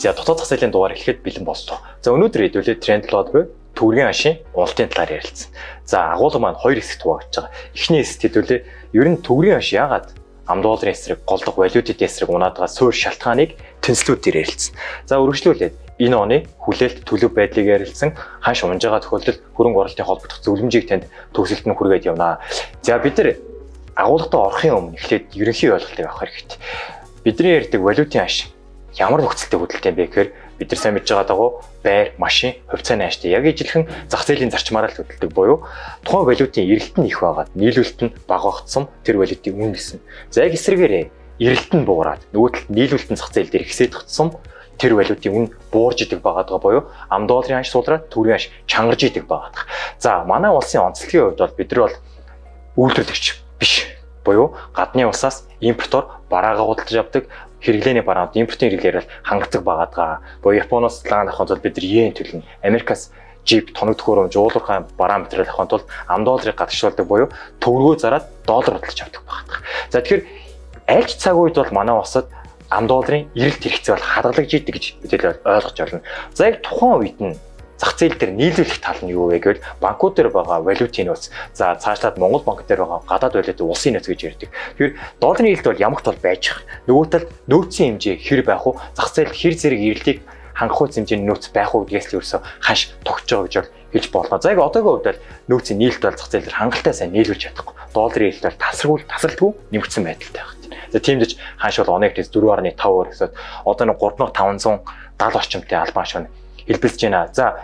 За, дотоод зах зээлийн дугаар эхлэхэд бэлэн боллоо. За, өнөөдөр хэдүүлээ тренд лоод буюу төгрөгийн ханшийн уналтын талаар ярилцсан. За, агуулга маань хоёр хэсэгт хуваагдж байгаа. Эхний хэсэгт хэдүүлээ ер нь төгрөгийн ханш яагаад ам долларын эсрэг, голдох валютын эсрэг унаад байгаа суурь шалтгааныг тэнцлүүд дээр ярилцсан. За, үргэлжлүүлээд энэ оны хүлээлт төлөв байдлыг ярилцсан, ханш унж байгаа тохиолдолд хөрөнгө оруулалтын холбогдох зөвлөмжийг танд төгсөлд нь хүргээд явнаа. За, бид нар агуулгадаа орохын өмнө эхлээд ерөнхий ойлголтыг авах хэрэгтэй. Бидний ярьдаг валютын ханш ямар нөхцөлтэй хөдөлдөг юм бэ гэхээр бид нар сайн мэдж байгаа дагуу байр, машин, хувьцааны ханштай яг ижилхэн зах зээлийн зарчмаараа л хөдөлдөг буюу тухайн валютын эрэлт нь их байгаад нийлүүлэлт нь бага байх тэр валютын үнэ гэсэн. За, яг эсрэгээрээ эрэлт нь буураад нөгөө талд нийлүүлэлт нь зах зээл дээр ихсээд тутсан тэр валютын үн буурж идэг байгаад байгаа буюу ам долларын ханш суулраад төгрөгийн ханш чангарж идэг байгаад. За, манай улсын онцлогийн хувьд бол бид нар бол үйлдвэрлэгч биш буюу гадны улсаас импортоор бараагаа худалдаж авдаг, хэрэглээний бараанд импортын хэрэглээр бол хангадаг байгаад байгаа. Буюу Японоос лаан авахын тулд бид нар йен төлнө. Америкаас джип, тоног төхөөрөмж, уулуурхай бараа материал авахын тулд ам долларыг гадагшлуулдаг буюу төгрөгөө зараад доллар худалдаж авдаг байгаа. За, тэгэхээр аль ч цаг үед бол манай улсад ам долларын эрэлт хэрэгцээ бол хадгалагдж идэг гэж бид ойлгож байна. За, яг тухайн үед нь зах зээл дээр нийлүүлэх тал нь юу вэ гэвэл банкуд дээр байгаа валютын нөөц. За, цаашлаад Монгол банк дээр байгаа гадаад валютын улсын нөөц гэж ярьдаг. Тэгэхээр долларын эрэлт бол ямагт бол байж байгаа. Нөгөө талд нөөцийн хэмжээ хэр байх вэ? Зах зээлд хэр зэрэг эрэлтийг хангах хэмжээний нөөц байх уу гэдгээс л ерөөсөө ханш тогтж байгаа гэж бол хэлж болно. За, яг одоогийн хувьд бол нөөцийн нийлэлт бол зах зээл дээр хангалттай сайн нийлүүлж чадахгүй. Долларын эрэлт бол тасралтгүй нэмэгдсэн байдалтай байна. За, тийм ч ханш бол оны 4.5 өргөсөд одоо нэг 3570 орчимтай албан ханш хэлбэлзэж байна. За,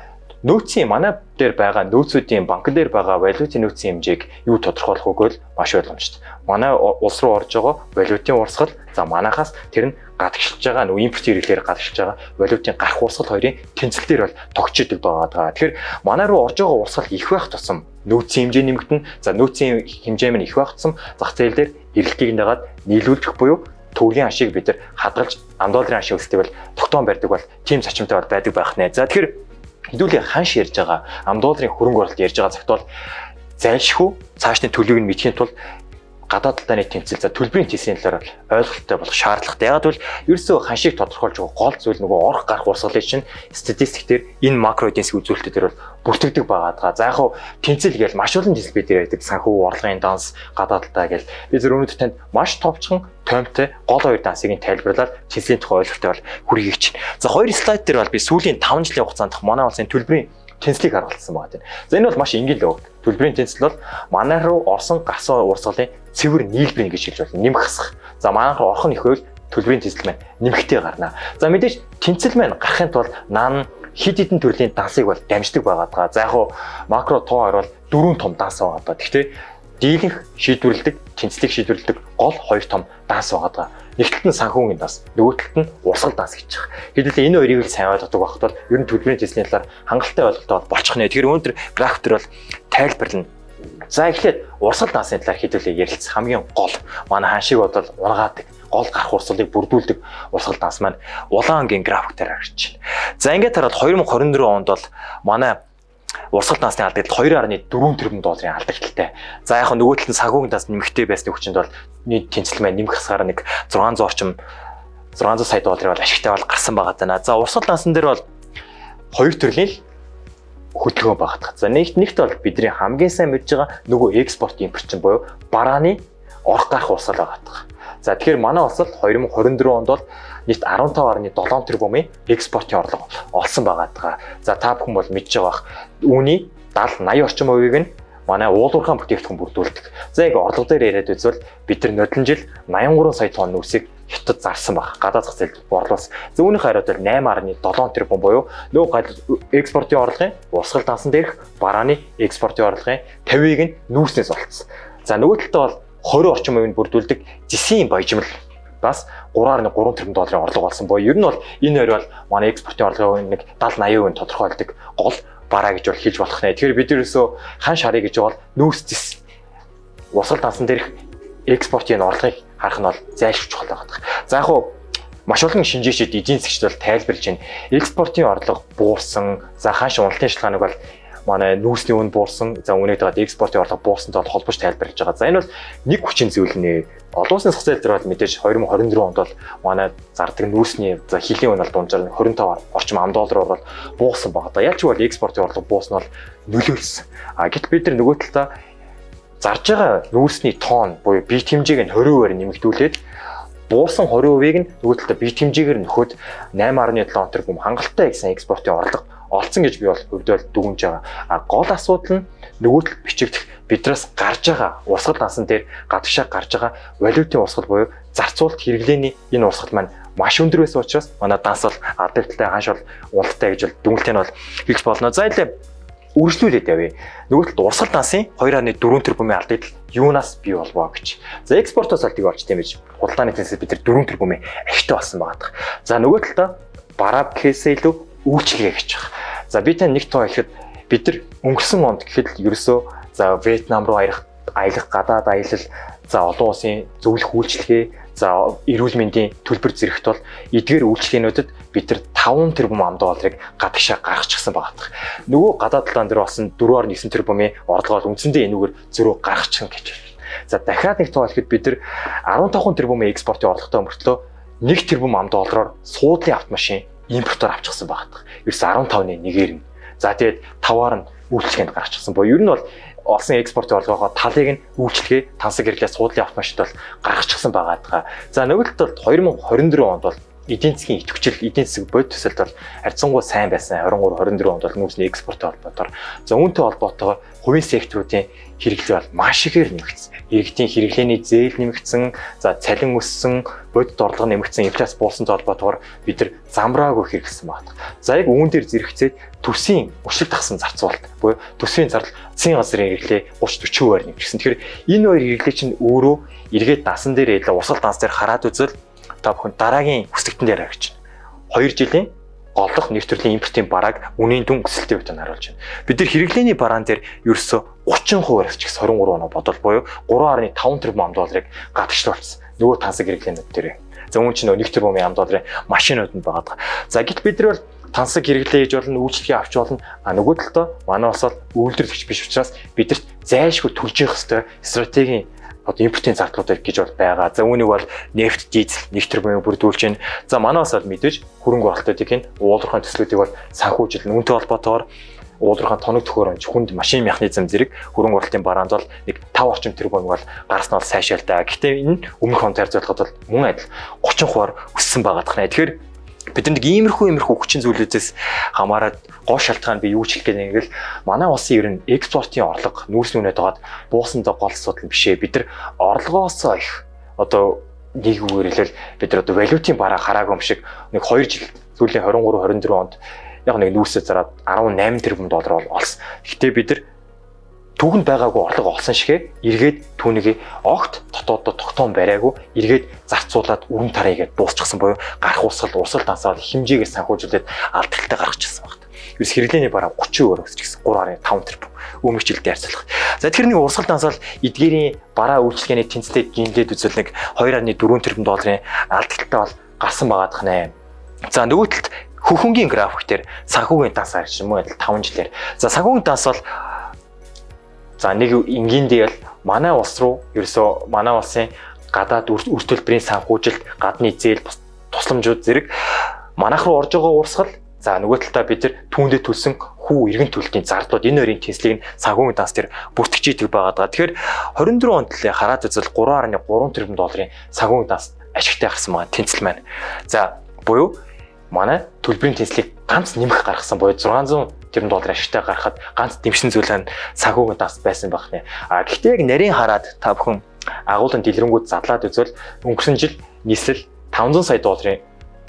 нөөцийн манай дээр байгаа нөөцүүдийн, банк дээр байгаа валютын нөөцийн хэмжээг юу тодорхойлох вэ гэвэл маш ойлгомжтой. Манай улс руу орж байгаа валютын урсгал, за, манахаас тэр нь гадагшилж байгаа нөгөө импорт хэрэглээр гадагшилж байгаа валютын гарах урсгал хоёрын тэнцэл дээр бол тогтж идэг байгаа даа. Тэгэхээр манай руу орж байгаа урсгал их байх тусам нөөцийн хэмжээ нэмэгдэнэ. За, нөөцийн хэмжээ минь их байх тусам зах зээл дээр эрэлтийг дагаад нийлүүлэх буюу төгрөгийн ханшийг бид нар хадгалж ам долларын ханшийн өсөлтийг бол тогтоон барьдаг бол тийм зарчимтай бол байдаг байх нэ. За, тэгэхээр хэдүүлээ ханш ярьж байгаа, ам долларын хөрөнгө оруулалт ярьж байгаа цагт бол зайлшгүй цаашны төлөвийг нь мэдэхийн тулд гадаад талдааны тэмцэл, за, төлбөрийн тэнцлийн талаар ойлголттой болох шаардлагатай. Яг гэвэл ерөөсөө ханшийг тодорхойлж байгаа гол зүйл нөгөө орох гарах урсгалыг чинь статистик дээр, энэ макро эдийн засгийн үзүүлэлтүүд дээр бол бүртгэдэг байгаа даа. За, яг хав тэнцэл гээл маш олон тэнцэл бид ярьдаг. Санхүү, орлогын данс, гадаад талдаа гээл би зөв өнөөдөр танд маш товчхон тоомтой гол хоёр дансыг нь тайлбарлаад тэнцлийн тухай ойлголттой бол хүргэе гэж. За, хоёр слайд дээр бол би сүүлийн 5 жилийн хугацаанд манай улсын төлбөрийн тэнцлийг харуулсан байгаа юм. За, энэ бол маш энгийн л үг. Төлбөрийн тэнцэл бол манай руу орсон гарсан урсгалын цэвэр нийлбэр гэж хэлж болно. Нэмэх хасах. За, манай руу орох нь их байвал төлбөрийн тэнцэл маань нэмэхтэй гарна. За, мэдээж тэнцэл маань гарахын тулд наан хэд хэдэн төрлийн дансыг бол дамждаг байгаа даа. За, яг хуу макро тоо бол дөрвөн том данс байгаа даа. Гэхдээ дийлэнх шийдвэрлэдэг, тэнцлийг шийдвэрлэдэг гол хоёр том данс байгаа даа. Нэг талд нь санхүүгийн данс, нөгөө талд нь урсгал данс гэж байгаа. Хэдүүлээ энэ хоёрыг л сайн ойлгодог байхад бол ер нь төлбөрийн тэнцлийн талаар хангалттай ойлголттой болчих нэ. Тэгэхээр өнөөдөр график дээр бол тайлбарлана. За, эхлээд урсгал дансын талаар хэдүүлээ ярилцах. Хамгийн гол манай ханшиг бодвол унгаадаг, гол гарах урсгалыг бүрдүүлдэг урсгал данс маань улаан ангийн график дээр харагдаж байна. За, ингээд хараад 2024 онд бол манай урсгал дансны алдагдал 2.4 тэрбум долларын алдагдaltaй. За, яг нөгөө талд нь санхүүгийн данс нэмэгтэй байсны хүчинд бол нийт тэнцэл маань нэмэх хасгаар нэг 600 орчим 600 сая долларын бол ашигтай бол гарсан байгаа даа. За, урсгал дансан дээр бол хоёр төрлийн л хөдөлгөөн байгаа. За, нэгт бол бидний хамгийн сайн мэдж байгаа нөгөө экспорт импорт чинь буюу барааны орох гарах урсгал байгаа. За, тэгэхээр манай улс бол 2024 онд бол нийт 15.7 тэрбумын экспортын орлого олсон байгаа даа. За, та бүхэн бол мэдж байгаа бах. Үүний 70 80 орчим хувийг нь манай уулуурхай бүтээгдэхүүн бүрдүүлдэг. За, яг орлого дээр яриад үзвэл бид нар нодон жил 83 сая тонн нүүрсийг хятад зарсан баг. Гадаад зах зээлд борлуулсан. За, үүнийх хариуд бол 8.7 тэрбум буюу нөгөө экспортын орлогын урсгал дансан дээрх барааны экспортын орлогын 50-ыг нь нүүрснээс олцсон. За, нөгөө талдаа бол 20 орчим хувийг бүрдүүлдэг зэсийн баяжмал бас 3.3 тэрбум долларын орлого олсон буюу ер нь бол энэ хоёр бол манай экспортын орлогын нэг 70 80% нь тодорхойлдог гол бараа гэж бол хэлж болох нэ. Тэгэхээр бид ерөөсөө ханш харъя гэж бол нүүрс зэс урсгал дансан дээрх экспортын орлогыг харах нь бол зайлшгүй чухал байгаа. За, яг хуу маш олон шинжээчид, эдийн засгчид бол тайлбарлаж байна. Экспортын орлого буурсан, за, ханш уналтын шалтгааныг бол манай нүүрсний үн буурсан, за, үүнийг дагаад экспортын орлого буурсантай бол холбож тайлбарлаж байгаа. За, энэ бол нэг хүчин зүйл нэ. Олон улсын зах зээл дээр бол мэдээж 2024 онд бол манай зардаг нүүрсний за хилийн үнэ бол дунджаар 25 орчим ам доллараар бол буусан байгаа даа. Ялч бол экспортын орлого буусан бол нөлөөлсөн. А гэтэл бид нар нөгөө талдаа зарж байгаа нүүрсний тонн буюу бит хэмжээг нь 20%-аар нэмэгдүүлээд буусан 20%-ийг нь нөгөө талдаа бит хэмжээгээр нөхөд 8.7 тэрбум хангалттай гэсэн экспортын орлого олцсон гэж би бол хувьд бол дүгнж байгаа. А гол асуудал нь нөгөө талд бичигдэх биднээс гарч байгаа урсгал дансан дээр гадагшаа гарч байгаа валютын урсгал буюу зарцуулалт хэрэглээний энэ урсгал маань маш өндөр байсан учраас манай данс бол алдагдaltaй ханш бол уналттай гэж бол дүгнэлт нь бол хэлж болно. За илээ үргэлжлүүлээд явъя. Нөгөө талд урсгал дансын 2.4 тэрбумын алдагдал юунаас бий болвоо гэж. За экспортоос л тийг олж тийм байж худалдааны тэнцээс бид нар 4 тэрбумын ашигтай болсон байгаа. За нөгөө талдаа бараа гэхээсээ илүү үйлчилгээ гэж байгаа. За би тань нэг тоо хэлэхэд бид нар өнгөрсөн онд гэхэд л ерөөсөө за Вьетнам руу аялах, гадаад аялал, за олон улсын зөвлөх үйлчилгээ, за эрүүл мэндийн төлбөр зэрэгт бол эдгээр үйлчилгээнүүдэд бид нар 5 тэрбум ам долларыг гадагшаа гаргачихсан байгаа. Нөгөө гадаад талаан дээр болсон 4.9 тэрбумын орлогоо үндсэндээ энүүгээр зөрөө гаргачихсан гэж байна. За дахиад нэг тоо хэлэхэд бид нар 15 тэрбумын экспортын орлоготой мөртлөө 1 тэрбум ам доллараар суудлын автомашин импортоор авчихсан байгаа. Ерөөс 15-ны нэгээр нь. За тэгээд 5-аар нь үйлчилгээнд гаргачихсан буюу ер нь бол олсон экспортын орлогоо талыг нь үйлчилгээ, тансаг хэрэглээ, суудлын автомашинд бол гаргачихсан байгаа даа. За нөгөө талд 2024 онд бол эдийн засгийн идэвхжил, эдийн засаг бодит төсөлд бол харьцангуй сайн байсан. 23 24 онд бол нүүрсний экспорттой холбоотойгоор, за үүнтэй холбоотойгоор хувийн секторуудын хэрэглээ бол маш ихээр нэмэгдсэн. Иргэдийн хэрэглээний зээл нэмэгдсэн, за цалин өссөн, бодит орлого нэмэгдсэн, инфляц буусан холбоотойгоор бид нар замраагүй хэрэглэсэн байна. За яг үүн дээр зэрэгцээд төсвийн өшлөг дагсан зарцуулалт буюу төсвийн зардал засгийн газрын хэрэглээ 30 40%-аар нэмэгдсэн. Тэгэхээр энэ хоёр хэрэглээ чинь өөрөө эргээд дасан дээр илүү урсгал данс дээр хараад үзвэл та бүхэн дараагийн хүслэгтэн дээр харагч. 2 жилийн голдох нэр төрлийн импортын барааг үнийн дүн өсөлтийн хувьд нь харуулж байна. Бид нар хэрэглээний бараан дээр ерөөсөө 30% ч гэсэн 23 оноо бодвол буюу 3.5 тэрбум ам долларыг гадагшлуулсан. Нөгөө тансаг хэрэглээнүүд дээр. За үүн чинь 1 тэрбумын ам долларын машинууд нь байгаа. За гэтэл бид нар бол тансаг хэрэглээ хийж болно, үйлчилгээ авч болно. А нөгөө талдаа манай улс бол үйлдвэрлэгч биш учраас бидэрт зайлшгүй төлж явах ёстой стратегийн одоо импортын зардлууд гэж бол байгаа. За үүнийг бол нефть, дизель 1 тэрбумын бүрдүүлж байна. За манай улс бол мэдээж хөрөнгө оруулалтыг хийн уулуурхайн төслүүдийг бол санхүүжилнэ. Үүнтэй холбоотойгоор уулуурхайн тоног төхөөрөмж, хүнд машин механизм зэрэг хөрөнгө оруулалтын бараанд бол нэг 5 орчим тэрбум бол гарсан бол сайшаалтай. Гэхдээ энэ өмнөх онтой харьцуулахад бол мөн адил 30%-аар өссөн байгаа тахна. Тэгэхээр бид нэг иймэрхүү хүчин зүйлүүдээс хамаарат гол шалтгаан би юу ч хэлэх гээд нэг л манай улсын ер нь экспортын орлого нүүрс нүнэд байгаад буусан доо гол асуудал биш ээ. Бид нар орлогоосоо их одоо нэг үгээр хэлбэл бид нар одоо валютын бараа хараагүй юм шиг нэг 2 жил сүүлийн 23 24 онд яг нэг нүүрсээ зараад 18 тэрбум доллар бол олсон. Гэхдээ бид нар түүхэнд байгаагүй орлого олсон шигэ эргээд түүнийг огт дотооддоо тогтоон бариагүй эргээд зарцуулаад өрн тараа игээд дуусчихсан буюу гарах урсгал урсгал дансаад хэмжээгээр санхүүжүүлээд алдагдaltaй гаргачихсан байна. Ерөөс хэрэглээний бараа 30%-аар өсчихсэн 3.5 тэрбум өмнөх жилдээ харьцуулах. За тэгэхээр нэг урсгал дансаал эдгээрийн бараа үйлчилгээний тэнцлээд гинлээд үзвэл нэг 2.4 тэрбум долларын алдагдaltaй бол гарсан байгаа тахнэ. За нөгөө талд хөхөнгийн график дээр санхүүгийн данс харж мөн адил 5 жилээр. За санхүүгийн данс бол за нэг энгийн дээр бол манай улс руу ерөөсөө манай улсын гадаад үр төлбөрийн санхүүжилт, гадны зээл, тусламжууд зэрэг манайх руу орж байгаа урсгал, за нөгөө талдаа бид нар түүндээ төлсөн хүү эргэн төлөлтийн зардлууд энэ хоёрын тэнцлийг нь санхүүгийн данс дээр бүртгэж идэг байгаа даа. Тэгэхээр 24 онд л хараад үзвэл 3.3 тэрбум долларын санхүүгийн данс ашигтай гарсан байгаа тэнцэл маань. За буюу манай төлбөрийн тэнцлийг ганц нэмэх гаргасан буюу 600 тэрбум доллар ашигтай гаргахад ганц дэмжсэн зүйл нь санхүүгийн данс байсан байх нэ. А гэхдээ яг нарийн хараад та бүхэн агуулгын дэлгэрэнгүй задлаад үзвэл өнгөрсөн жил нийслэл 500 сая долларын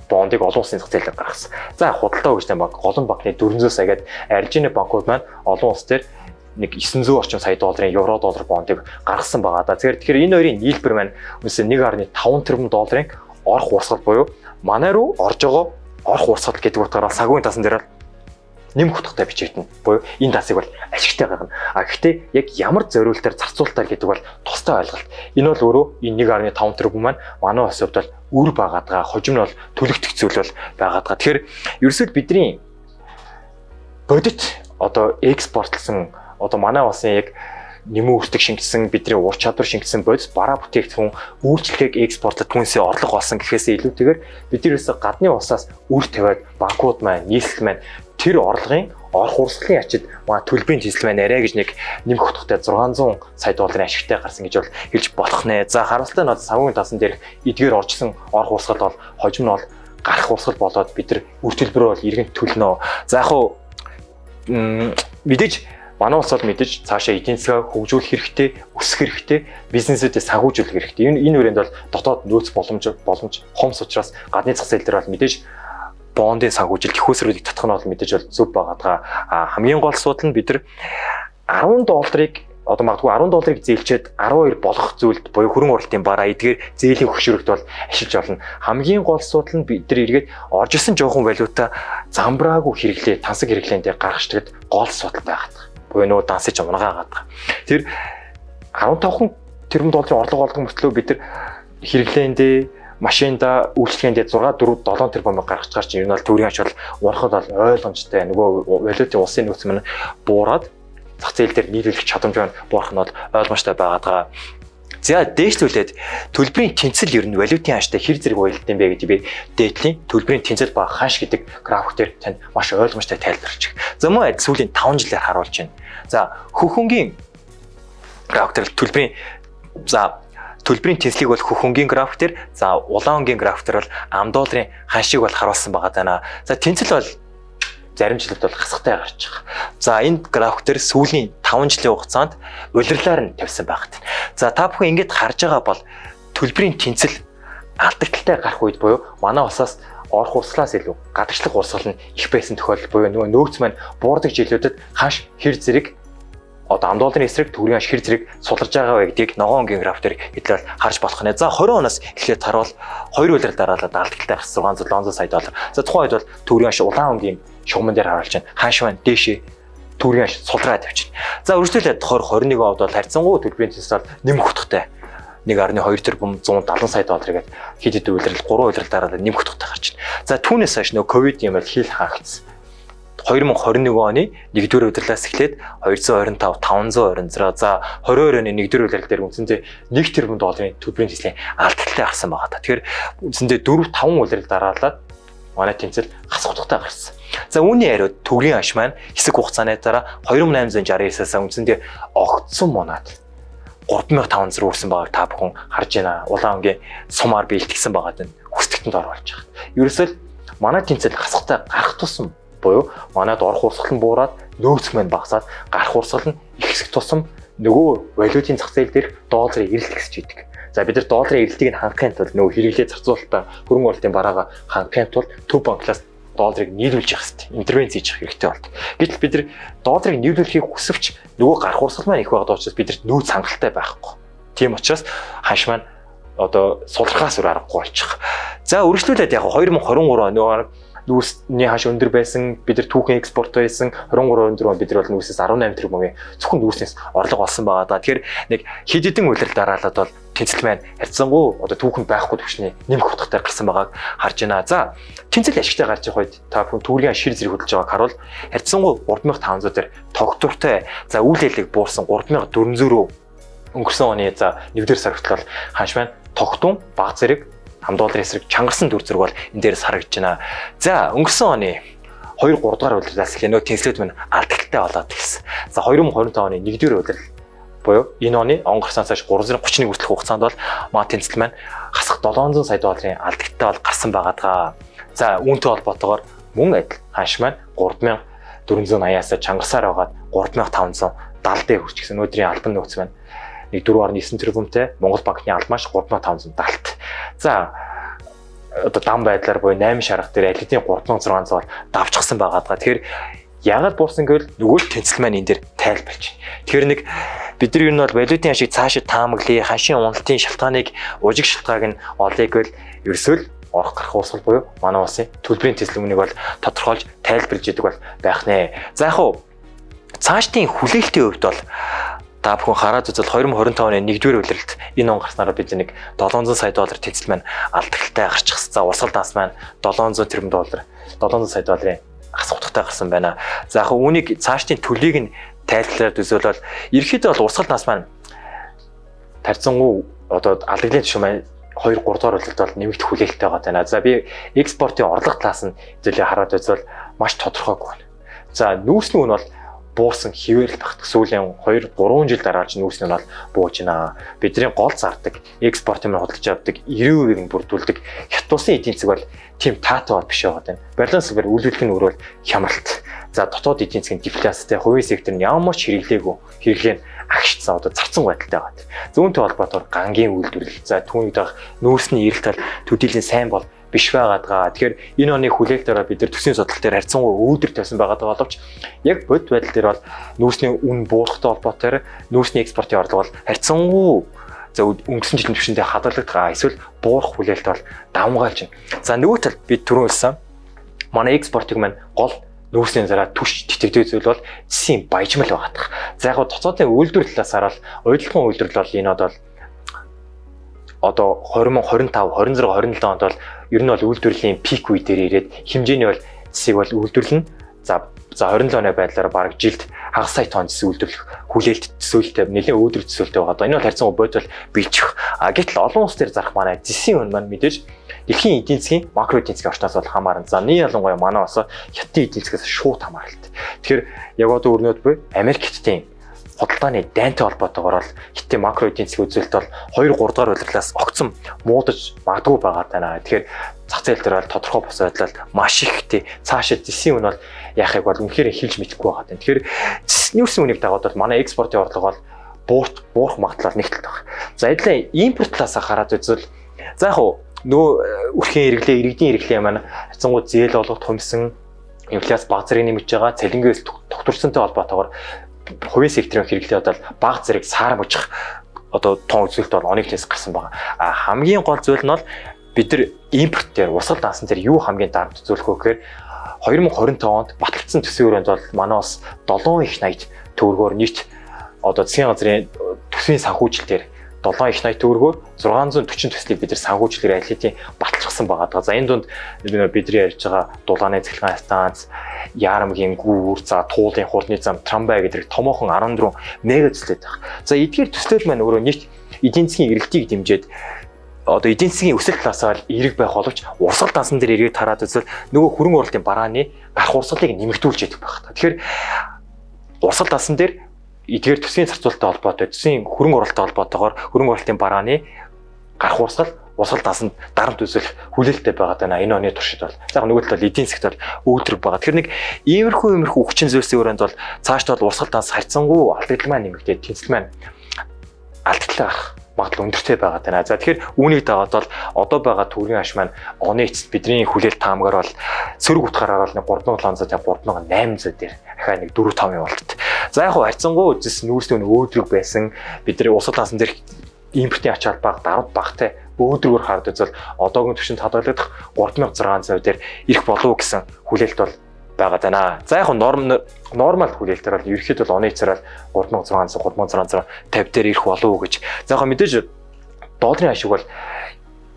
бондыг олон улсын зах зээлээр гаргасан. За худалдаа өгчтэй банк, голон банкны 400 сая гээд арилжааны банкуд маань олон улс дээр нэг 900 орчим сая долларын евро доллар бондыг гаргасан байгаа да. Тэгэхээр энэ хоёрын нийлбэр маань үндсэн 1.5 тэрбум долларын орох урсгал буюу манай руу орж байгаа орох урсгал гэдэг утгаараа санхүүгийн тасан дээр бол нэмэх утгатай бичигдэнэ. Буюу энэ дансыг бол ашигтай гаргана. А гэхдээ яг ямар зориултаар зарцуултаар гэдэг бол тустай ойлголт. Энэ бол өөрөө энэ 1.5 тэрбум маань манай улсын хувьд бол үр байгаад байгаа. Хожим нь бол төлөгдөх зүйл бол байгаад байгаа. Тэгэхээр ерөөсөө бидний бодит одоо экспортлсон одоо манай улсын яг нэмэн үртэг шингэсэн, бидний ур чадвар шингэсэн бодис бараа бүтээгдэхүүн үйлчлэгийг экспортлоод түүнээсээ орлого олсон гэхээсээ илүүтэйгээр бид ерөөсөө гадны улсаас үр тавиад банкуд маань, нийслэл маань тэр орлогын орох урсгалын ачид маа төлбөрийн тэнцэл маань арай гэж нэг нэмэх утгатай 600 сая долларын ашигтай гарсан гэж бол хэлж болох нэ. За, харамсалтай нь бол санхүүгийн тасан дээрх эдгээр оржсон орох урсгал бол хожим нь бол гарах урсгал болоод бид нар үр төлбөрөө бол иргэн төлнө. За, яг хуу мэдээж манай улс бол мэдээж цаашаа эдийн засгаа хөгжүүлэх хэрэгтэй, өсөх хэрэгтэй, бизнесүүдэд санхүүжүүлэх хэрэгтэй. Энэ хүрээнд бол дотоод нөөц боломж хомс учраас гадны зах зээл дээр бол мэдээж бондын санхүүжилт хөөсрүүдийг татах нь бол мэдээж бол зөв байгаа даа. Хамгийн гол асуудал нь бид нар 10 долларыг одоо магадгүй 10 долларыг зээлчээд 12 болгох зүйлд буюу хөрөнгө оруулалтын бараа эдгээр зээлийн хөшүүрэгт бол ашиглаж болно. Хамгийн гол асуудал нь бид нар эргээд орж исэн жоохон валюта замбраагүй хэрэглээ, тансаг хэрэглээндээ гаргачдагд гол асуудал байгаад байгаа. Буюу нөгөө дансыг унагаагаад байгаа. Тэр 15 тэрбум долларын орлого олдог мөртлөө бид нар хэрэглээндээ, машинда, үйлчлэгээндээ 6 4 7 тэрбум гаргаж чаар чинь ер нь бол төгрөгийн ач бол унахад бол ойлгомжтой. Нөгөө валютын улсын нөөц маань буураад зах зээл дээр нийлүүлэх чадамж маань буурах нь бол ойлгомжтой байгаад байгаа. За, дээшлүүлээд төлбөрийн тэнцэл ер нь валютын ханштай хэр зэрэг уялдсан бэ гэдэг би дээдлийн төлбөрийн тэнцэл ба ханш гэдэг график дээр танд маш ойлгомжтой тайлбарлаж байна. За, мөн адил сүүлийн 5 жилээр харуулж байна. За, хөх өнгийн график дээр төлбөрийн тэнцлийг бол хөх өнгийн график дээр, за, улаан өнгийн график дээр бол ам долларын ханшийг бол харуулсан байгаа даа. За, тэнцэл бол зарим жилүүд бол хасахтай гарч байгаа. За, энэ график дээр сүүлийн 5 жилийн хугацаанд улирлаар нь тавьсан байгаад. За, та бүхэн ингэж харж байгаа бол төлбөрийн тэнцэл алдагдaltaй гарах үед буюу манай улсаас орох урсгалаас илүү гадагшлах урсгал нь их байсан тохиолдол буюу нөгөө нөөц маань буурдаг жилүүдэд ханш хэр зэрэг одоо ам долларын эсрэг төгрөгийн ханш хэр зэрэг суларж байгаа вэ гэдгийг ногоон өнгийн график дээр хэдлээ харж болох нэ. За, 20 оноос эхлээд харуул хоёр улирал дараалал алдагдaltaй гарсан 600 700 сая доллар. За, тухайн үед бол төгрөгийн ханш улаан өнгийн шугаман дээр харуулж байна. Ханш маань дээшээ, төгрөгийн ханш сулраа тавьчихна. За, үргэлжлүүлээд 20 21 онд бол харьцангуй төлбөрийн тэнцэл нэмэх утгатай 1.2 тэрбум 170 сая доллар гээд хэд хэдэн улирал, 3 улирал дараалал нэмэх утгатай гарч байна. За, түүнээс хойш нөгөө ковид юм бол хил хаагдсан. 2021 оны 1-р улирлаас эхлээд 225, 526, за, 22 оны 1-р улирал дээр үндсэндээ 1 тэрбум долларын төлбөрийн тэнцлийн алдагдaltaй гарсан байгаа та. Тэгэхээр үндсэндээ 4 5 улирал дараалаад манай тэнцэл хасах утгатай гарсан. За, үүний хариуд төгрөгийн ханш маань хэсэг хугацааны дараа 2869-аас үндсэндээ огцсон мунаад 3500 руу өрсөн байгааг та бүхэн харж байна. Улаан өнгийн сумаар бэлтгэсэн байгаад нь хүсдэгтэнд оруулж байгаа. Ерөөсөө л манай тэнцэл хасахтай гарах тусам буюу манад орох урсгал нь буураад, нөөц маань багасаад, гарах урсгал нь ихсэх тусам нөгөө валютын зах зээл дээрх долларын эрэлт ихсэж идэг. За, бид нар долларын эрэлтийг нь хангахын тулд нөгөө хэрэглээ зарцуулалтаа, хөрөнгө оруулалтын бараагаа хангахын тулд төв банклаас долларыг нийлүүлж явах хэрэгтэй. Интервенц хийж явах хэрэгтэй болдог. Гэтэл бид нар долларыг нийлүүлэхийг хүсвч нөгөө гарах урсгал маань их байгаа учраас бидэрт нөөц хангалттай байхгүй. Тийм учраас ханш маань одоо сулрахаас өөр аргагүй болчих. За, үргэлжлүүлээд яг 2023 нөгөө нүүрсний ханш өндөр байсан, бид нар түүхэн экспорт байсан. 23 24 он бид нар бол нүүрсээс 18 тэрбумын зөвхөн нүүрснээс орлого олсон байгаа даа. Тэгэхээр нэг хэд хэдэн улирал дараалаад бол тэнцэл маань харьцангуй одоо түүхэн байхгүй түвшний нэмэх утгатай гарсан байгааг харж байна. За, тэнцэл ашигтай гарч явах үед та бүхэн төгрөгийн шир зэрэг хөдөлж байгааг харуул харьцангуй 3500 дээр тогтвортой, за, үйл хэлэг буурсан 3400 рүү өнгөрсөн оны, за, 1-р сар хүртэл бол ханш маань тогтун баг зэрэг ам долларын эсрэг чангарсан дүр зураг бол энэ дээрээс харагдаж байна. За, өнгөрсөн оны 2 3 дугаар улирлаас эхлээ нөө тэнцлүүд мань алдагдaltaй болоод эхэлсэн. За, 2025 оны 1-р улирал буюу энэ оны он гарснаас хойш 331 хүртэлх хугацаанд бол маа тэнцэл маань хасах 700 сая долларын алдагдaltaй бол гарсан байгаа даа. За, үүнтэй холбоотойгоор мөн адил ханш маань 3480-аас чангарсаар байгаад 3570 дээр хүрчихсэн. Өнөөдрийн албан нөөц маань нэг 4.9 тэрбумтай, Монгол банкны алмааш 3570. За, одоо дан байдлаар буюу 8 шарга дээр аль хэдийн 3600 бол давчсан байгаа даа. Тэгэхээр яагаад буурсан гэвэл нөгөө л тэнцэл маань энэ дээр тайлбарлаж байна. Тэгэхээр нэг бид нар юу нь бол валютын ханшийг цаашид таамаглая, ханшийн уналтын шалтгааныг, ужиг шалтгааг нь олъё гэвэл ерөөсөө л орох гарах урсгал буюу манай улсын төлбөрийн тэнцэл үнийг бол тодорхойлж тайлбарлаж идэг бол байх нэ. За, яг хуу цаашдын хүлээлтийн хувьд бол та бүхэн хараад үзвэл 2025 оны 1-р улиралд энэ он гарснараа бид нэг 700 сая доллар тэнцэл маань алдагдaltaй гарчихсан. За, урсгал данс маань 700 тэрбум доллар, 700 сая долларын хасах утгатай гарсан байна. За, яг үүнийг цаашдын төлийг нь Тайлбарлаад үзвэл бол ерөөхдөө бол урсгал нас маань тарьцангуй одоо алдагдлын түвшин маань 2 3 дугаар улиралд бол нэмэгдэх хүлээлттэй байгаа даа. За, би экспортын орлого талаас нь зүйлээ хараад үзвэл маш тодорхойгүй байна. За, нүүрсний үн бол буурсан хэвээр л багт. Сүүлийн 2 3 жил дараалж нүүрсний үн бол бууж байна. Бидний гол зардаг, экспортын маань худалдаж авдаг 90% нь бүрдүүлдэг Хятад улсын эдийн засаг бол тийм таатай бол биш байгаа даа. Баланс үйлдвэрлэлийн нь өөр бол хямралт. За, дотоод эдийн засгийн дефляцтай, хувийн сектор нь ямар ч хэрэглээгүй, хэрэглээ нь агшицсан, одоо зарцсан байдалтай байгаа. Зүүнтэй холбоотойгоор гангийн үйлдвэрлэл, за, түүнийг дагах нүүрсний эрэлт тал төдийлөн сайн бол биш байгаад байгаа. Тэгэхээр энэ оны хүлээлтээр бид нар төсвийн судалт дээр харьцангуй өөдрөг тавьсан байгаа боловч яг бодит байдал дээр бол нүүрсний үн буурахтай холбоотойгоор нүүрсний экспортын орлого бол харьцангуй, за, өнгөрсөн жилийн түвшиндээ хадгалагдах эсвэл буурах хүлээлт бол давамгайлж байна. За, нөгөө талд бид түрүүн хэлсэн манай экспортыг маань гол нүүрсний зараа түш тэтгэдэг зүйл бол зэсийн баяжмал байгаа. За, яг дотоодын үйлдвэрлэл талаас хараад уялдхан үйлдвэрлэл бол энэ одоо 2025, 26, 27 онд бол ер нь бол үйлдвэрлэлийн peak үе дээр ирээд хэмжээний бол зэсийг бол үйлдвэрлэнэ. За, 27 оны байдлаар бараг жилд хагас сая тонн зэс үйлдвэрлэх хүлээлт төсөөлттэй, нэлээд өөдрөг төсөөлттэй байгаа. Энэ бол харьцангуй бодит бол биелчих. А гэтэл олон улс дээр зарах манай зэсийн үн маань мэдээж дэлхийн эдийн засгийн, макро эдийн засгийн орчноос бол хамаарна. За, нэг ялангуяа манай бас Хятадын эдийн засгаас шууд хамааралтай. Тэгэхээр яг одоо өрнөд буй Америк Хятадын худалдааны дайнтай холбоотойгоор бол хятадын макро эдийн засгийн үзүүлэлт бол 2 3 дугаар улирлаас огцом муудаж магадгүй байгаа даа. Тэгэхээр зах зээл дээр бол тодорхой бус байдлал маш ихтэй. Цаашаа зэсийн үн бол яахыг бол үнэхээр хэлж мэдэхгүй байгаа даа. Тэгэхээр зэсний үнийг дагаад бол манай экспортын орлого бол буурах магадлал нэг талд байна. За, эдлээ импорт талаас хараад үзвэл, за, яг нөгөө өрхийн хэрэглээ, иргэдийн хэрэглээ маань харьцангуй зээл олгох хумсан, инфляц бага зэрэг нэмэгдэж байгаа, цалингийн өсөлт тогтворсонтой холбоотойгоор хувийн секторын хэрэглээ одоо бага зэрэг саарамжих одоо тон үзүүлэлт бол оны эхнээс гарсан байгаа. А хамгийн гол зүйл нь бол бид нар импорт дээр, урсгал дансан дээр юу хамгийн дарамт үзүүлэх вэ гэхээр 2025 онд баталсан төсвийн өрөөнд бол манай бас 7 их 80 төгрөгөөр нийт одоо засгийн газрын төсвийн санхүүжилт дээр 7 их 80 төгрөгөөр 640 төслийг бид нар санхүүжлэлээр аль хэдийн баталчихсан байгаа. За, энэ дунд бидний ярьж байгаа дулааны цахилгаан станц, Яармгийн гүүр, за, Туулын хурдны зам, трамвай гэдэг томоохон 14 мега төслүүд байна. За, эдгээр төслүүд маань өөрөө нийт эдийн засгийн эрэлтийг дэмжиж одоо эдийн засгийн өсөлт талаасаа л эерэг байх боловч урсгал дансан дээр эргээд хараад үзвэл нөгөө хөрөнгө оруулалтын барааны гарах урсгалыг нэмэгдүүлж яадаг байх. Тэгэхээр урсгал дансан дээр эдгээр төсвийн зарцуулалттай холбоотой, төсвийн хөрөнгө оруулалттай холбоотойгоор хөрөнгө оруулалтын барааны гарах урсгал урсгал дансанд дарамт үзүүлэх хүлээлттэй байгаа даа энэ оны туршид бол. За, нөгөө талд бол эдийн засагт бол өөдрөг байгаа. Тэгэхээр нэг иймэрхүү хүчин зүйлсийн өрөөнд бол цаашдаа бол урсгал данс харьцангуй алдагдал маань нэмэгдээд тэнцэл маань алдагдлаа гарах магадлал өндөртэй байгаа даа. За, тэгэхээр үүнийг дагаад бол одоо байгаа төгрөгийн аш маань оны эцэст бидний хүлээлт таамгаар бол сөрөг утгаараа бол 3750, 3800 дээр дахиад нэг 4 5 болтод. За, яг харьцангуй үзсэн нүүрсний үн өөдрөг байсан. Бидний урсгал дансан дээр импортын ачаал бага, дарамт багтай өөдрөгөөр хараад үзвэл одоогийн түвшинд хадгалагдах 3600 дээр ирэх болов уу гэсэн хүлээлт бол байгаа даа. За, яг нормал хүлээлтээр бол ерөнхийдөө бол оны эцээр бол 3600, 3650 дээр ирэх болов уу гэж. За, яг мэдээж долларын ашиг бол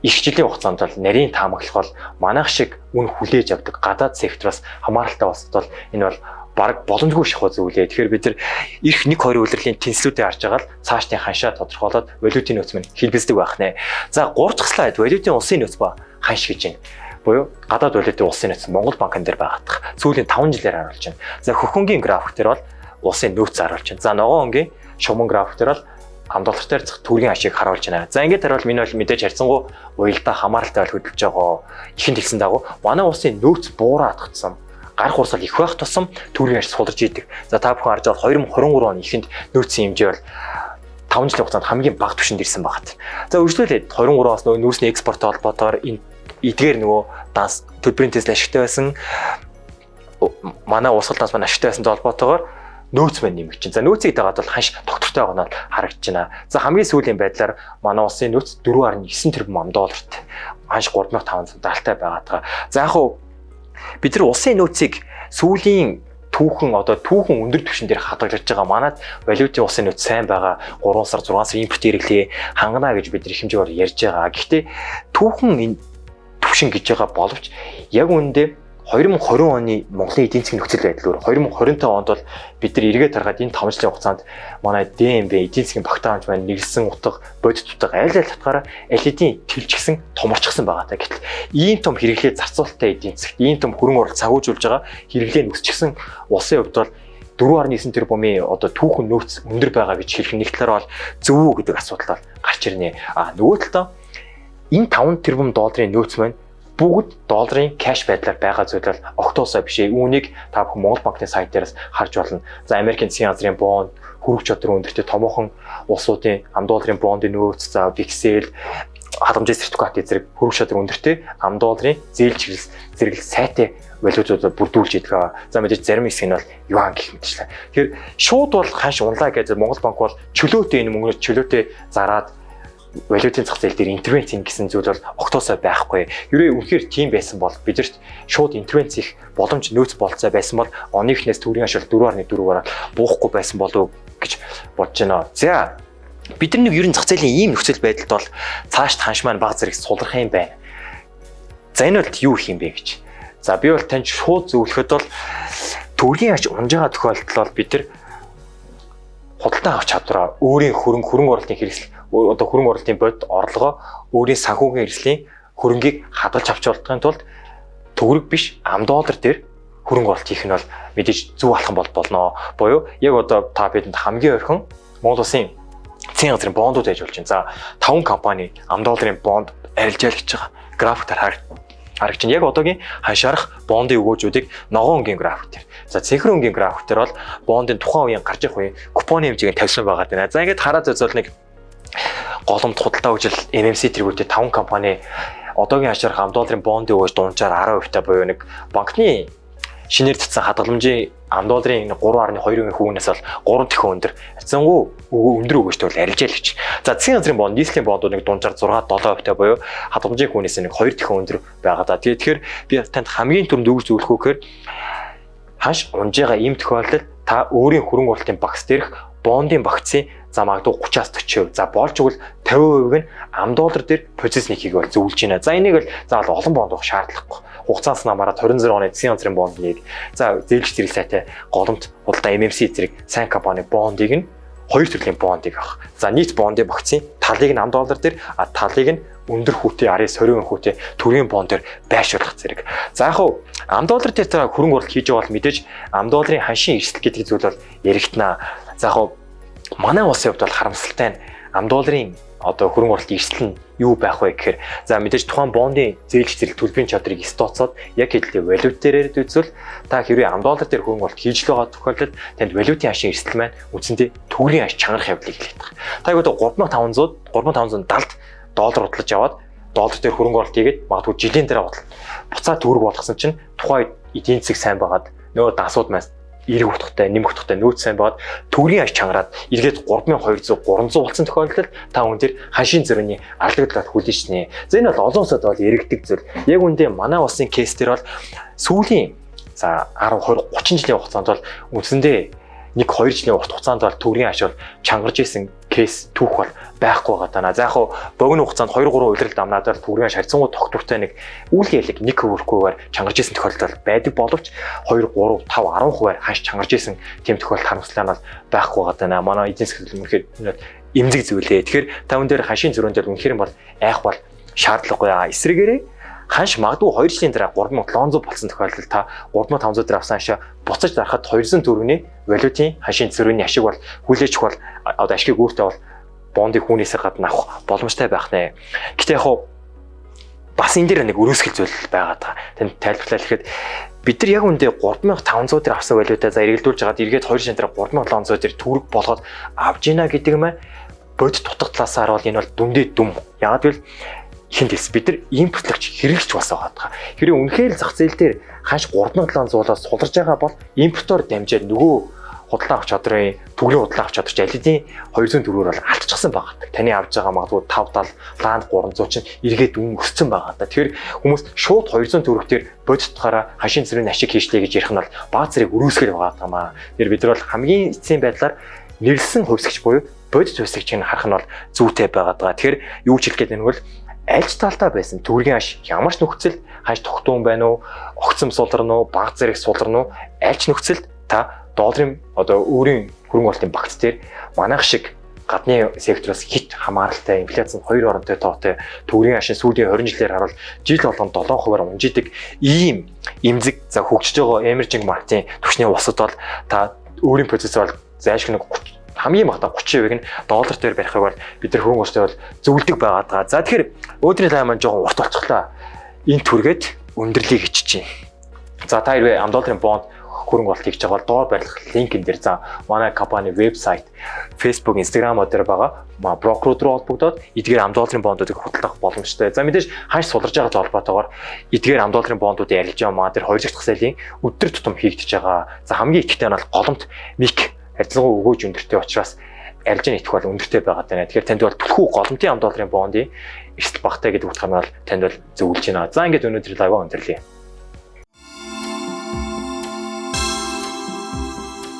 их жилийн хугацаанд бол нарийн таамаглах бол манайх шиг үн хүлээж авдаг гадаад сектороос хамааралтай болсод бол энэ бол бараг боломжгүй шахуу зүйлээ. Тэгэхээр бид нар ирэх 1 2 улирлын тэнцлүүдээ харж байгаа л цаашдын ханшаа тодорхойлоод валютын нөөц мань хэлбэлздэг байх нэ. За, 3 дахь слайд валютын улсын нөөц ба ханш гэж байна. Буюу гадаад валютын улсын нөөц Монгол банкн дээр байгаадах. Сүүлийн 5 жилээр харуулж байна. За, хөхөнгийн график дээр бол улсын нөөц харуулж байна. За, ногоон өнгийн шугаман график дээр бол ам доллар дээр зах төгрөгийн ашиг харуулж байна. За, ингээд харуул миний бол мэдээж харьцангуй уялдаа хамааралтай бол хөдөлж байгаа. Ихэнд хэлсэн дагуу манай улсын нөөц буураа атгцсан, гарах урсгал их байх тусам төгрөгийн ашиг суларч идэг. За, та бүхэн харж байгаа 2023 оны эхэнд нөөцийн хэмжээ бол 5 жилийн хугацаанд хамгийн бага түвшинд ирсэн багт. За, үргэлжлүүлээд 23-аас нөгөө нүүрсний экспорттой холбоотойгоор энэ эдгээр нөгөө данс төлбөрийн тест ашигтай байсан, манай урсгал данс маань ашигтай байсан холбоотойгоор нөөц маань нэмэгдэж байна. За, нөөцийг дагаад бол ханш тогтвортой байгаа нь харагдаж байна. За, хамгийн сүүлийн байдлаар манай улсын нөөц 4.9 тэрбум долларт, ханш 3500 далтай байгаад байгаа. За, яг хуу бид нар улсын нөөцийг сүүлийн түүхэн одоо түүхэн өндөр түвшин дээр хадгалж байгаа. Манад валютын улсын нөөц сайн байгаа. 3 сар, 6 сар импорт хэрэглээ хангана гэж бид нар их хэмжээгээр ярьж байгаа. Гэхдээ түүхэн энэ түвшин гэж байгаа боловч яг үүндээ 2020 оны Монголын эдийн засгийн нөхцөл байдал өөр. 2025 онд бол бид нар эргээд харахад энэ 5 жилийн хугацаанд манай ДМБ эдийн засгийн багтаамж маань нэрлсэн утга, бодит утга аль аль утгаараа аль хэдийн тэлжгсэн, томорчсон байгаа та. Гэтэл ийм том хэрэглээ зарцуулалттай эдийн засагт, ийм том хөрөнгө оруулалт санхүүжүүлж байгаа хэрэглээ нь өсчихсэн улсын хувьд бол 4.9 тэрбумын одоо түүхэн нөөц өндөр байгаа гэж хэлэх нэг талаар бол зөв үү гэдэг асуудал бол гарч ирнэ. А нөгөө талдаа энэ 5 тэрбум долларын нөөц маань бүгд долларын cash байдлаар байгаа зүйл бол огтоосоо биш ээ. Үүнийг та бүхэн Монгол банкны сайт дээрээс харж болно. За, Америкийн засгийн газрын бонд, хөрвөх чадрын өндөртэй томоохон улсуудын ам долларын бондын нөөц, за вексел, халамжийн сертификат зэрэг хөрвөх чадрын өндөртэй ам долларын зээл чиглэл зэрэглэл сайтай валютуудад бүрдүүлж идэг. За, мэдээж зарим хэсэг нь бол юан гэх мэтчлээ. Тэгэхээр шууд бол ханш унлаа гэж Монгол банк бол чөлөөтэй энэ мөнгөний чөлөөтэй зараад валютын зах зээл дээр интервенц хийн гэсэн зүйл бол огтоосоо байхгүй. Ерөө үнэхээр тийм байсан бол бидэрт шууд интервенц хийх боломж, нөөц болцоо байсан бол оны эхнээс төгрөгийн ашиг 4.4-аар буухгүй байсан болов гэж бодож байна. За, бид нар нэг ерөн зах зээлийн ийм нөхцөл байдалд бол цааш ханш маань баг зэрэг сулрах юм байна. За, энэ бол юу их юм бэ гэж. За, би бол танд шууд зөвлөхөд бол төгрөгийн ач унж байгаа тохиолдолд бол бид нар худалдан авах чадвараа, өөрийн хөрөнгө оруулалтын хэрэгсэл, одоо хөрөнгө оруулалтын бодит орлогоо, өөрийн санхүүгийн хэрэгслийн хөрөнгийг хадгалж авч болтохын тулд төгрөг биш ам доллар дээр хөрөнгө оруулалт хийх нь бол мэдээж зөв алхам бол болно. Буюу яг одоо та бидэнд хамгийн ойрхон Монгол улсын засгийн газрын бондууд яаж болж байна. За, 5 компани ам долларын бонд арилжаал гэж байгаа. Графиктаар харагч чинь яг одоогийн ханшаарах бондын өгөөжүүдийг ногоон өнгийн график дээр. За, цэнхэр өнгийн график дээр бол бондын тухайн үеийн гарч ирэх үеийн купоны хэмжээг нь тавьсан байгаа даа. За, ингээд хараад үзвэл нэг голомт худалдаа хөгжил MMC тэргүүтээ 5 компани одоогийн ханшаарах ам долларын бондын өгөөж дунджаар 10% та буюу нэг банкны шинээр цэцэн хадгаламжийн ам долларын 3.2% хүүнээс бол 3 дахин өндөр хацангуу өндөр өгөөжтэй бол арилжаал гэж. За, засгийн газрын бонд, нийслэлийн бондууд нэг дунджаар 6 7% та буюу хадгаламжийн хүүнээс нэг 2 дахин өндөр байгаа да. Тэгэхээр би танд хамгийн түрүүнд өгч зөвлөх үү гэхээр ханш унжаага ийм тохиолдолд та өөрийн хөрөнгө оруулалтын багц дээрх бондын багцын за магадгүй 30-аас 40%. За, болж игэл 50% нь ам доллар дээр позиц нэхийг бол зөвлөж байна. За, энийг бол заавал олон бонд авах шаардлагагүй. Хугацаанаас намаараад 26 оны засгийн газрын бондыг, за зээлж зэрэг сайтай голомт худалдаа MMC зэрэг сайн компани бондыг нь, хоёр төрлийн бондыг авах. За, нийт бондын багцын талыг нь ам доллар дээр, а талыг нь өндөр хүүтэй 19 20% хүүтэй төрийн бонд дээр байршуулах зэрэг. За, яг хуу ам доллар дээр та хөрөнгө оруулалт хийж байгаа бол мэдээж ам долларын ханшийн эрсдэл гэдэг зүйл бол яригдана. За, яг хуу манай улсын хувьд бол харамсалтай нь ам долларын одоо хөрөнгө оруулалтын эрсдэл нь юу байх вэ гэхээр, за мэдээж тухайн бондын зээлж зэрэг төлбөрийн чадрыг стоцоод яг хэдэлээ валют дээрээ үзвэл та хэрвээ ам доллар дээр хөрөнгө оруулалт хийж л байгаа тохиолдолд танд валютын ханшийн эрсдэл маань үндсэндээ төгрөгийн ханш чангарах явдлыг хэлээд байгаа. Та яг одоо 3500 3570 доллар худалдаж аваад доллар дээр хөрөнгө оруулалт хийгээд магадгүй жилийн дараа худал буцаад төгрөг болгосон чинь тухайн эдийн засаг сайн байгаад нөгөө дасууд маань эрэг утгатай, нэмэх утгатай нөөц сайн байгаад төгрөгийн ханш чангараад эргээд 3200 300 болсон тохиолдолд та үүн дээр ханшийн зөрүүний алдагдлаад хүлээж нэ. За, энэ бол олон улсад бол яригддаг зүйл. Яг үндэ манай улсын case дээр бол сүүлийн за 10 20 30 жилийн хугацаанд бол үндсэндээ 1 2 жилийн урт хугацаанд бол төгрөгийн ханш бол чангарч исэн case түүх бол байхгүй байгаа даа. За, яг хуу богино хугацаанд 2 3 улирал дамнаад бол төгрөгийн ханш харьцангуй тогтвортой нэг үйл ялэг 1% хүрэхгүйгээр чангарч исэн тохиолдол байдаг боловч 2 3 5 10%-аар ханш чангарч исэн тийм тохиолдол харамсалтай нь бол байхгүй байгаа даа. Манай эдийн засаг үнэхээр эмзэг зүйлээ. Тэгэхээр та үүн дээр ханшийн зөрүүн дээр үнэхээр бол айх бол шаардлагагүй. Эсрэгээрээ ханш магадгүй 2 жилийн дараа 3700 болсон тохиолдолд та 3500 дээр авсан ханшаа буцаж дарахад 200 төгрөгийн валютын ханшийн зөрүүний ашиг бол хүлээж бол одоо ашигыг өөртөө бол бондыг хүүнээсээ гадна авах боломжтой байх нэ. Гэтэ яг хуу бас энэ дээр нэг өрөөсгөл зүйл байгаа даа. Танд тайлбарлаа гэхэд бид нар яг үндэ 3500 дээр авсан валютаа за эргэлдүүлж хагаад эргээд 2 жилийн дараа 3700 дээр төгрөг болгоод авж ийна гэдэг юм бодит утга талаас харуул энэ бол дүндээ дүм. Яг гэвэл ихэнд хэлсэн, бид нар импортлогч, хэрэглэгч болсон байгаа. Хэрвээ үнэхээр зах зээл дээр ханш 3700-аас суларж байгаа бол импортоор дамжаад нөгөө худалдан авах чадрын төгрөгийн худалдан авах чадвар чи аль хэдийн 200 төгрөгөөр бол алдчихсан байгаа. Таны авж байгаа магадгүй 570 ланд 300 чинь эргээд үн өссөн байгаа да. Тэгэхээр хүмүүс шууд 200 төгрөг дээр бодитгаараа ханшийн зөрүүний ашиг хийшлээ гэж ярих нь бол баг зэрэг өрөөсгөл байгаа юм аа. Тэгэхээр бид нар бол хамгийн эцсийн байдлаар нэрлсэн хувьсгч буюу бодит хувьсгчийг харах нь бол зүйтэй байгаа даа. Тэгэхээр юу ч хэлэх гээд байна вэ? Альж талдаа байсан төгрөгийн аш ямар ч нөхцөлд ханш тогтуун байна уу, огцом суларна уу, бага зэрэг суларна уу, альж нөхцөлд та долларын одоо өөрийн хөрөнгө оруулалтын багц дээр манайх шиг гадны сектороос хит хамааралтай, инфляц нь 2 оронтой тоотой, төгрөгийн ашин сүүлийн 20 жилээр харуул жил болгон 7%-аар унжидаг ийм эмзэг, за, хөгжиж байгаа emerging market-ийн түвшний улсад бол та өөрийн позиц бол зайлшгүй нэг 30, хамгийн багадаа 30%-ийг нь доллар дээр барихыг бол бид нар хөрөнгө оруулалтыг бол зөвлөдөг байгаад байгаа. За, тэгэхээр өнөөдрийн live маань жоохон урт болчихлоо. Энэ түргээд өндөрлөе гэж чинь. За, та хэрвээ ам долларын бонд хөрөнгө оруулалт хийж байгаа бол доор байрлах линкэн дээр, за, манай компани вебсайт, Facebook, Instagram дээр байгаа ма брокерууд руу холбогдоод эдгээр ам долларын бондуудыг худалдах боломжтой. За, мэдээж ханш суларж байгаа холбоотойгоор эдгээр ам долларын бондуудын арилжаа маа дээр хоёр дахь зах зээлийн өдөр тутам хийгдэж байгаа. За, хамгийн ихдээ нь бол голомт мик арилжаагүй өгөөж өндөртэй учраас арилжааны итгэх бол өндөртэй байгаа даа. Тэгэхээр танд бол түлхүү голомтын ам долларын бондын эрсдэл багатай гэдэг утгаар нь бол танд бол зөвлөж байна. За, ингээд өнөөдөр live аа өндөрлөе.